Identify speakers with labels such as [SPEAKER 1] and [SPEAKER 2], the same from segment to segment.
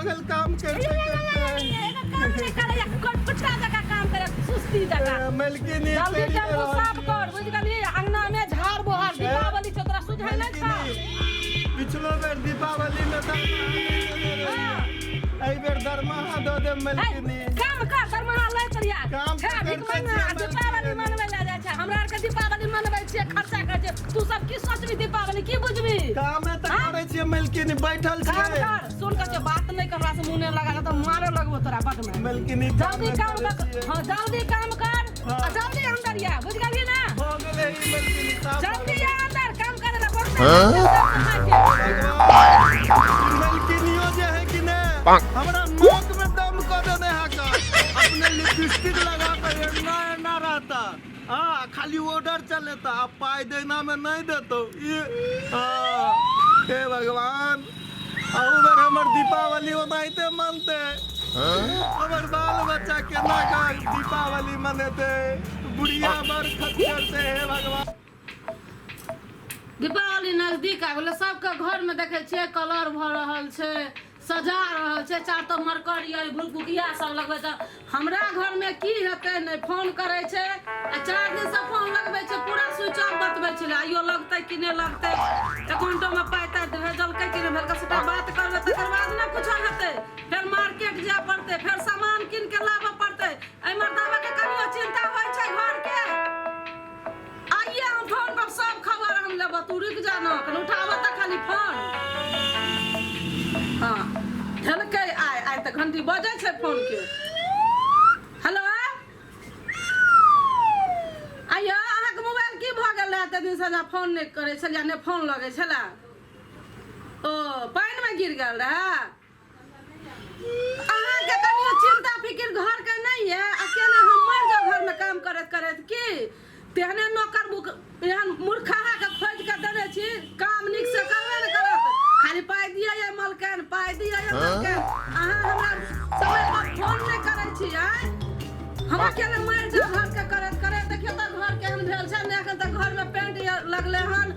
[SPEAKER 1] गेल काम करते करते।
[SPEAKER 2] काम नहि करैया, कुटकुटा जकाँ काम करे, सुस्ती जकाँ।
[SPEAKER 1] ए, मलकिनी
[SPEAKER 2] जल्दी
[SPEAKER 1] चलि
[SPEAKER 2] टेम्पू
[SPEAKER 1] रहल
[SPEAKER 2] साफ
[SPEAKER 1] छियै।
[SPEAKER 2] कर, बुझि गेलही? अंगना में झाड़ बोहार, दीपावली छौ, तोरा सुझै नहि छौ?
[SPEAKER 1] मलकिनी, पिछलो बेर दीपावली में दरमाहा नहि देने रहियै। एहि बेर दरमाहा दऽ देब मलकिनी।
[SPEAKER 2] काम कर, दरमाहा लै चलिया।
[SPEAKER 1] काम तऽ
[SPEAKER 2] छै, भीख
[SPEAKER 1] करिते
[SPEAKER 2] मंगा,
[SPEAKER 1] छियै,
[SPEAKER 2] दीपावली
[SPEAKER 1] मलकिनी।
[SPEAKER 2] मनबै लए जाइ छै। हमरा आरके दीपावली मनबै छियै, खर्चा करै छियै। तू सब की सोचबी दीपावली की बुझबी?
[SPEAKER 1] कामे तऽ
[SPEAKER 2] हाँ?
[SPEAKER 1] करै छियै मलकिनी, बैठल
[SPEAKER 2] काम
[SPEAKER 1] छियै।
[SPEAKER 2] कर, सुन के छै, बात नहि कर, हमरा से मुँह नहि लगा, तऽ मारे लगबो तोरा बड में।
[SPEAKER 1] मलकिनी,
[SPEAKER 2] जल्दी
[SPEAKER 1] कामे
[SPEAKER 2] काम
[SPEAKER 1] करै
[SPEAKER 2] कर।
[SPEAKER 1] छियै।
[SPEAKER 2] हाँ, जल्दी काम कर।
[SPEAKER 1] हाँ।
[SPEAKER 2] आ जल्दी अंदर या, बुझ गेलही ना?
[SPEAKER 1] भऽ गेलै ई मलकिनी, साफ भऽ
[SPEAKER 2] जल्दी
[SPEAKER 1] गेलै।
[SPEAKER 2] या अंदर, काम करे ला बहुत।
[SPEAKER 1] भगवान, मलकिनियो जे है कि ने हमरा नाक में दम कऽ देने है का। अपने लिपस्टिक लगा कर एना एना रहता, हाँ, खाली ऑर्डर चलेता, आ पाई देना में नहीं देतो ये। हाँ, हे भगवान, अहू बेर हमर दीपावली ओनाहिते मनते, हमर बाल बच्चा केना के दीपावली मनेते? बुढ़िया बड़ खच्चर छै। हे भगवान।
[SPEAKER 2] दीपावली नजदीक आबि गेलै, सबके घरमे देखै छियै कलर भऽ रहल छै, सजा रहल छै, चार तऽ मरकर यऽ, भुकभुकिया सब लगबै छै। हमरा घरमे की हेतै? नहि फोन करै छै आ 4 दिनसँ फोन लगबै छै, पूरा स्विच ऑफ बतबै छलै। आइयो लगतै कि नहि लगतै? अकाउंटोमे पाइ ताइ भेजलकै कि नहि भेजलकै? सबटा बात करबै तकर बाद ने कुछो हेतै। फेर मार्केट जाय पड़तै, फेर सामान कीन के लाबऽ पड़तै। एहि मर्दाबाके कनियो चिन्ता होइ छै घरके? आइए हम फोन पर सब खबर हम लेबऽ, तू रुकि जा ने, कनि उठाबऽ तऽ खाली फोन। हाँ, धेलकै। आइ आइ तऽ घंटी बजै छै फोनके। हेलो, आइयो अहाँके मोबाइल की भऽ गेल रहए? एते दिनसँ जे फोन नहि करै छलियै, नहि फोन लगै छलए। ओ पानिमे गिर गेल रहए? अहाँके कनियो चिंता फिकिर घरके नहि यऽ? अकेले हम मरि जाउ घरमे काम करैत करैत की? तेहने नौकर बुक एहन मूर्खाहाके खोजि कऽ देने छी, काम नीकसँ करबे ने करत, खाली पाइ दिअ ये मलकान, पाइ दिअ ये मलकान। अहाँ हमरा समय पर फोन नहि करै छी। आँय, हम अकेले मरि जाउ घरके करैत करैत? देखियौ तऽ घर केहन भेल छै ने, एखन तक घरमे पेंट लगलै हन।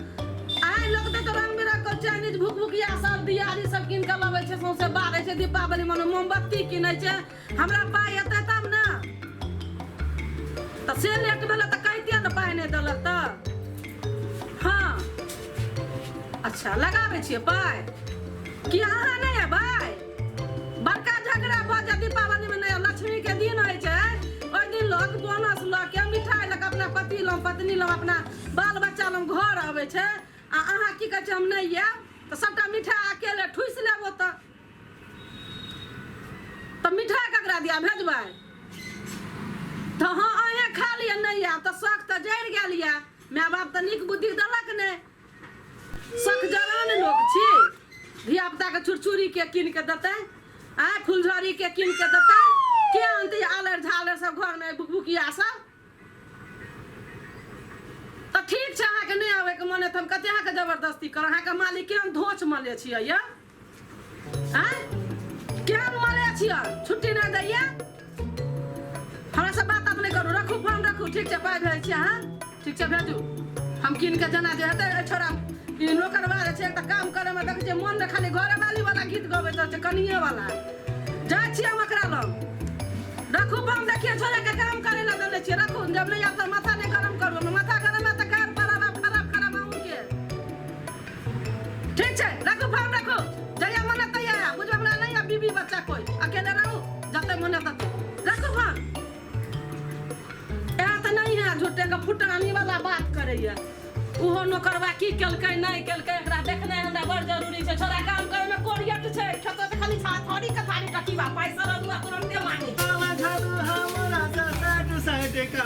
[SPEAKER 2] आइ लोक तऽ रंग बिरंग के चाइनीज भुकभुकिया सब दियारी सब कीन के लबै छै, सौंसे बारै छै दीपावली मने, मोमबत्ती किनै छै। हमरा पाइ एतै तब ने। तऽ से लेट भेलै तऽ कहितियै ने, पाइ नहि देलक तऽ। हँ, अच्छा, लगाबै छियै पाइ कि अहाँ नहि एबै? बड़का झगड़ा भऽ जायत दीपावलीमे। नहि, लक्ष्मीके दिन होइ छै, ओहि दिन लोक बोनस लऽ के, मिठाइ लऽ के अपना पति लग, पत्नी लग, अपना बाल बच्चा लग घर अबै छै आ अहाँ की कहै छै, हम नहि आयब तऽ सबटा मिठाइ अकेले ठूसि लेब ओतऽ। तऽ मिठाइ ककरा दिया भेजबै? तऽ हँ, अहेँ खा लिअ, नहि आयब तऽ शौक तऽ जरि गेल यऽ। माय बाप तऽ नीक बुद्धि देलक नहि, शौक जरान लोक छी। धिया पुताके चुरचुरी के कीन के देतै? आँय, फुलझड़ी के कीन के देतै? के आनतै आलर झालर सब घरमे, भुकभुकिया सब? तऽ ठीक छै, अहाँके नहि आबैके मन है तऽ हम कते अहाँके जबरदस्ती करब? अहाँके मालिक केहन धोच मले छियै यऽ? आँय, केहन मले छियै, छुट्टी नहि दैया? हमरा से बात तात नहि करू, रखू फोन, रखू। ठीक छै, पाइ भेजै छी अहाँ। ठीक छै, भेजू, हम कीन के जेना जे हेतै। एहि छोड़ा ई नौकरवा जे छै तऽ काम करैमे देखै छियै मन नहि, खाली घरेवाली वाला गीत गबैत रहै छै, कनिये वाला। जाइ छियै हम ओकरा लग। रखू फोन। देखियौ, छोड़ा के काम करे ला देने छियै। रखू, जब नहि आयब तऽ माथा नहि गरम करू। हमर माथा गरम है तऽ कार पर आब खराब खराब अहूँके। ठीक छै, रखू फोन, रखू। जहिया मन है तहिया आयब, बुझबै? हमरा नहीं है बीबी बच्चा कोई, अकेले रहू, जते मन है तते। रखू फोन। एहन तऽ नहीं है, झूठे के फुटानी वाला बात करैया। ओहो नौकरवा की केलकै, नहि केलकै, एकरा देखनाइ हमरा बड़ जरूरी छै। छोड़ा काम करे में कोरियट छै, खेतो तऽ खाली थारी के थारी टकीबा पैसा रदुआ तुरंते मांगे।
[SPEAKER 1] हमरा से साइड साइड का,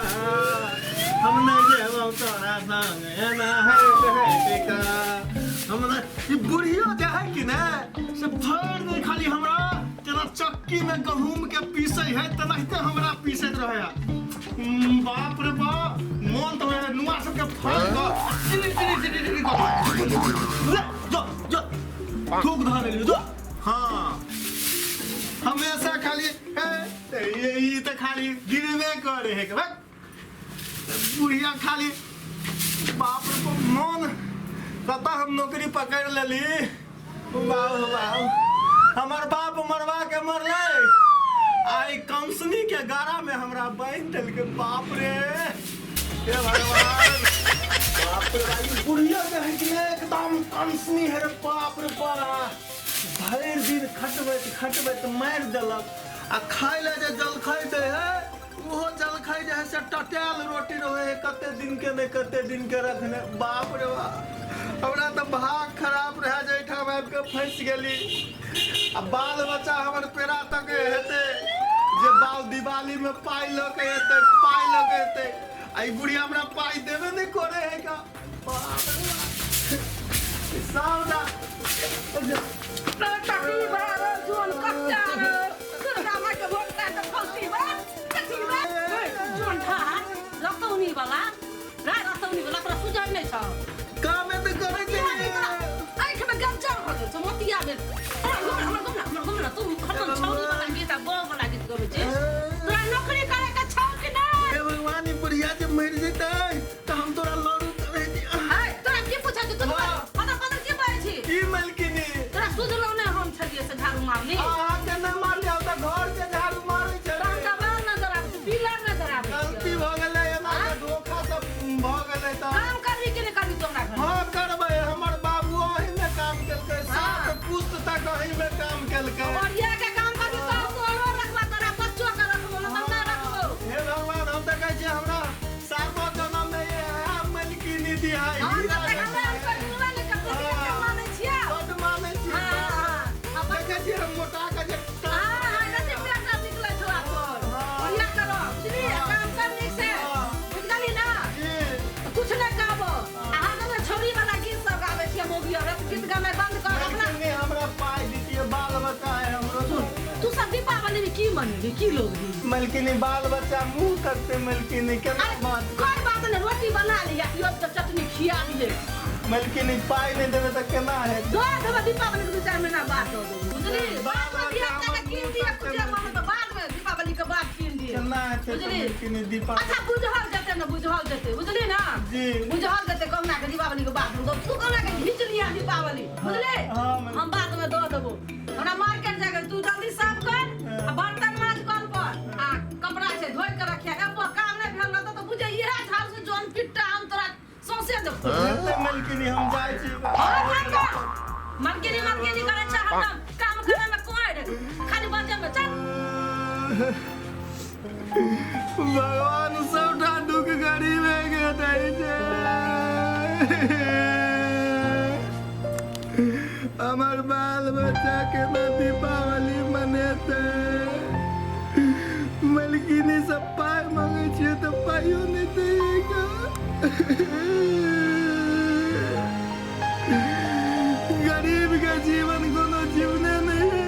[SPEAKER 1] हम नहीं जेबौ तोरा संग एना हैट हैट का। हमरा ई बुढ़ियो जे है कि ने, से भरि दिन खाली हमरा जेना चक्की में गहूम के पीसै है तेनाहिते हमरा पीसैत रहै है। बाप रे बाप, मोन तऽ होइए नुआ सबके फाड़ कऽ चिनी चिनी चिनी चिनी कऽ ले जो जो थूक धऽ लेलियौ जो। हाँ, हमेशा खाली ए, ये ई तऽ खाली गिरबे करे है के बक बुढ़िया खाली। बाप रे बाप, मोन कतऽ हम नौकरी पकड़ लेली। बाप रे बाप। हमर बाप मरवा के मरलै आई कंसनी के गारा में हमरा बांधि देलकै। बाप रे, हे भगवान, बाप रे भाई, बुढ़िया के है कि नहीं एकदम कंसनी है रे। बाप रे बाप, भरि दिन खटबैत खटबैत मारि देलक आ खाय लए जे जलखै दै है ओहो जलखै जे है से टटायल रोटी रहै है, कते दिन के नहि कते दिन के रखने। बाप रे बाप, हमरा तऽ भाग खराब रहै जे एहिठाम आबि कऽ फँसि गेली। आ बाल बच्चा हमर पेड़ा तक हेतै जे बाल दिवाली में पाइ लऽ के एतै, पाइ लऽ के एतै, आ ई बुढ़िया हमरा पाइ देबे नहि करै है का। बाप रे बाप, सबटा
[SPEAKER 2] जोन कच्चा दुर्गा माई के भोग के फलती बा कथी बा जोन ठा रतौनी वाला रे, रतौनी वाला तोरा सुझाइ नहि छौ?
[SPEAKER 1] कामे तऽ करै छै।
[SPEAKER 2] आँखि में गज्जर भऽ गेल छौ, मोतिया भेल। हमर घुम, हमर घुम, हमर घुम न। तू खतम छौरी वाला गीत आ बौ वाला गीत गबै छी। तोरा नौकरी करे के छौ कि नहि?
[SPEAKER 1] हे भगवान, ई बुढ़िया जे मरि जेतै तऽ हम तोरा लड़ू तऽ।
[SPEAKER 2] है तोरा की पूछै छी? तू
[SPEAKER 1] हाँ।
[SPEAKER 2] पदर पदर की बाजै छी?
[SPEAKER 1] की मलकिनी?
[SPEAKER 2] तोरा सुझलौ नहि हम छलियै से झाड़ू मारली?
[SPEAKER 1] अहाँके नहि मारली, हम तऽ घर के झाड़ू मारै छलियै।
[SPEAKER 2] तहन कबाल नजर आबै छै, पीलर नजर आबै छै।
[SPEAKER 1] गलती भऽ गेलै, एना के धोखा सब भऽ गेलै तऽ।
[SPEAKER 2] काम करबी कि नहि करबी तू हमरा घर?
[SPEAKER 1] हँ करबै, हमर बाबुओ ओहिमे काम केलकै, 7 पुस्त तक ओहिमे काम केलकै।
[SPEAKER 2] बढ़िया के काम करबी तब तोरो रखबा, तोरा बच्चो के रखबो, नहि तऽ नहि रखबो।
[SPEAKER 1] हे भगवान, हम तऽ कहै छियै हमरा सातो जन्म मे इएह मलकिनी दिहाइ।
[SPEAKER 2] हम तऽ हमरा कोइ मिलबे नहि करतै, के मानै छियै?
[SPEAKER 1] बड्ड मानै छियै।
[SPEAKER 2] हाँ, अपन
[SPEAKER 1] देखै छियै हम मोटा के जे।
[SPEAKER 2] हाँ हाँ, कते पेट निकलै छौ तोर। बढ़िया करो, बुझली? काम कर नीक से, बुझ गेली ना?
[SPEAKER 1] जी।
[SPEAKER 2] कुछ नहि कहबो। अहाँ तऽ छौरी वाला गीत सब गाबै छियै, मौगी औरत गीत गानाइ बंद कर अपना।
[SPEAKER 1] मलकिनी, हमरा पाइ दितियै, बाल बच्चा है हमरो।
[SPEAKER 2] तू सब दीपावली में की मनेबी, की लोग दी?
[SPEAKER 1] मलकिनी, बाल बच्चा मुंह करते मलकिनी, केना
[SPEAKER 2] अरे
[SPEAKER 1] बात?
[SPEAKER 2] कोई बात नहीं, रोटी बना लिया, प्याज के चटनी खिया दिए।
[SPEAKER 1] मलकिनी, पाइ नहि देबै तऽ केना हेतै?
[SPEAKER 2] दो देबो दीपावली के 2-4 महीना बाद दो देबो, बुझली?
[SPEAKER 1] बाल
[SPEAKER 2] बाद में धिया
[SPEAKER 1] बच्चा
[SPEAKER 2] पुता के कीन दिए, कुछ माने तऽ बाद में दीपावली के बाद कीन दिए।
[SPEAKER 1] केना हेतै तऽ?
[SPEAKER 2] बुझली?
[SPEAKER 1] मलकिनी, दीपा
[SPEAKER 2] अच्छा, बुझल जेतै ने, बुझल जेतै, बुझली ना?
[SPEAKER 1] जी।
[SPEAKER 2] बुझल जेतै कहुना के दीपावली के बाद हम दो। तू कहुना के घीच लिया दीपावली, बुझली?
[SPEAKER 1] हाँ, मलकिनी।
[SPEAKER 2] हम बाद में दो देबो। हमरा मार्केट जाके तू जल्दी साफ कर आ बर्तन माज कल पर आ कपड़ा छै धोइ के रखिया। एको काम नहि भेल रहतौ तऽ बुझे इएह झाड़ू से जौन पिट्टा हम तोरा सौंसे देबो।
[SPEAKER 1] हेतै मलकिनी, हम जाइ छी।
[SPEAKER 2] और काम कर। मनकेनी मनकेनी करै छै हरदम, काम करे में कोई रे, खाली बजे में। चल।
[SPEAKER 1] भगवान सबटा दुख गरीबे के दै छै। हमर बाल बच्चा केना दीपावली मनेतै? मलकिनी सब पाइ मंगै छियै तऽ पाइयो नहि दैये। गरीब के जीवन कोनो जीवने नहीं है।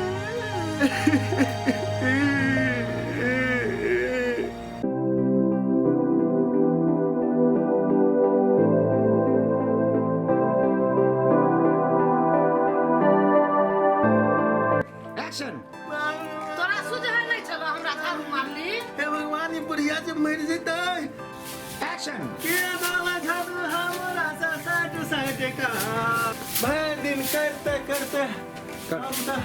[SPEAKER 3] Action!
[SPEAKER 2] तोरा सुझल नहि छलो हमरा झाड़ू मारली?
[SPEAKER 1] हे भगवान, ई बुढ़िया जे मरि जेतै।
[SPEAKER 3] Action!
[SPEAKER 1] के डाला झाड़ू हमरा से साइड साइड का भरि दिन करते करते
[SPEAKER 3] Cut.
[SPEAKER 1] हम तऽ